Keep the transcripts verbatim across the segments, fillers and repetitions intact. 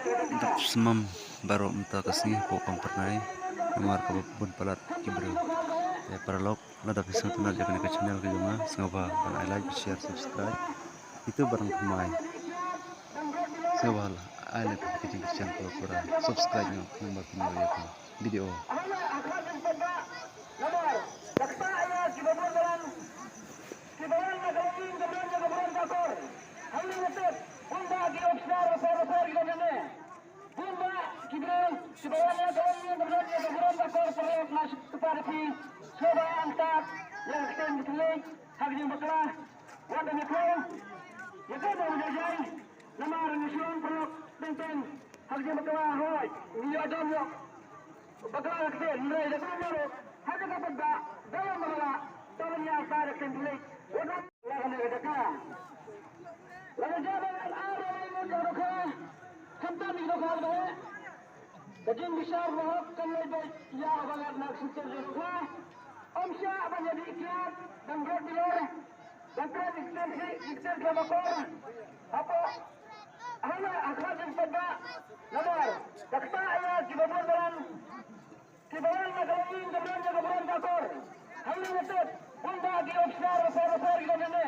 Dap snem baroh mynta ka sngi hapoh Pangpyrnai, namar kaba bun palat ki briew. Te paralok, lada phi sngewtynnat ïa kane ka channel ka jong nga, sngewbha ban ai like, share, subscribe. Ito barang thymmai. Sngewbha la ai like ka jingkyrshan pura pura. Subscribe noh, namar phi ïoh ïa ka video. Bun bah ki briew kiba wan ïa ka wan ïa ka burom ka kor, paralok, nga sngewbha ïa phi, sngewbha ïa ka ktien ka thylliej ha ka jingbakla. Wat da ïa ka ïa ka ba u jai jai. Namar ngi shu wan, paralok, teng teng ha ka jingbakla, hooid ngi ïoh jam ïoh bakla ka ktien, hynrei da kane ruh ha ka kata pat ba da ïa bakla, to ban ïa sa da ka ktien ka thylliej. Wat da La ka ne ka jaka. La ka jaka ban ar la ngut la dohkha. Khamtam ïa ki dohkha ba heh. Ka jingbishar ba hok kan leit beit ïa uba ngat na ka synshar jong dohkha. Ym shah ban ïadih kiad, ban rot bilor, ban treh ïa ki ktien khih, ïa ki ktien khlem akor. Hapoh, hana, ha khmat jong ki paidbah. Namar da ktah ïa kiba bun balang. Kiba wan na ka longïing ka don ïa ka burom ka kor. Hangne nga tip bun bah ki ophisar, ophisar, ophisar ki don hangne.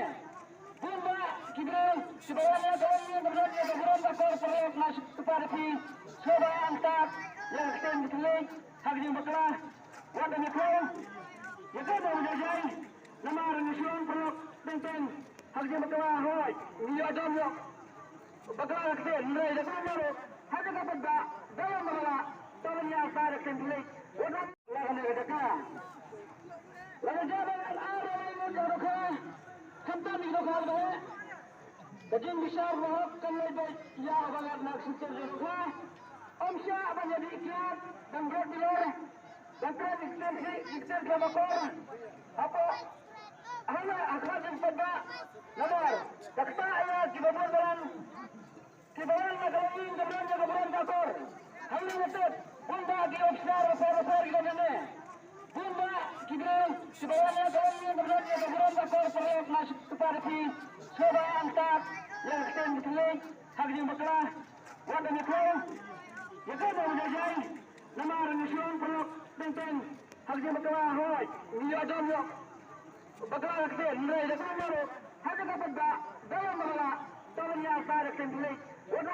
Bun bah ki briew kiba wan na ka longïing ka don ïa ka burom ka kor, paralok, nga sngewbha ïa phi, sngewbha ïa ka ktien ka thylliej ha ka jingbakla. Wat da ïa ka ïa ka ba u jai jai. Namar ngi shu wan, paralok, teng teng ha ka jingbakla, hooid ngi ïoh jam ïoh bakla ka ktien, hynrei da kane ruh ha ka kata pat ba da ïa bakla, to ban ïa sa da ka ktien thylliej. Wat da la ka ne ka jaka. La ka jaka ban ar la ngut la dohkha. Khamtam ïa ki dohkha ba heh. Ka jingbishar ba hok kan leit beit ïa uba ngat na ka synshar jong dohkha. Ym shah ban ïadih kiad, ban rot bilor, ban treh ïa ki ktien khih, ïa ki ktien khlem akor. Hapoh, hana, ha khmat jong ki paidbah. Namar da ktah ïa kiba bun balang. Kiba wan na ka longïing ka don ïa ka burom ka kor. Hangne nga tip bun bah ki ophisar, ophisar, ophisar ki don hangne. Bun bah ki briew kiba wan na ka longïing ka don ïa ka burom ka kor, paralok, nga sngewbha ïa phi, sngewbha ïa ka ktien ka thylliej ha ka jingbakla. Wat da ïa ka ïa ka ba u jai jai. Namar ngi shu wan, paralok, teng teng ha ka jingbakla, hooid ngi ïoh jam ïoh bakla ka ktien, hynrei da kane ruh ha ka kata pat ba da ïa bakla, to ban ïa sa da ka ktien thylliej. Wat da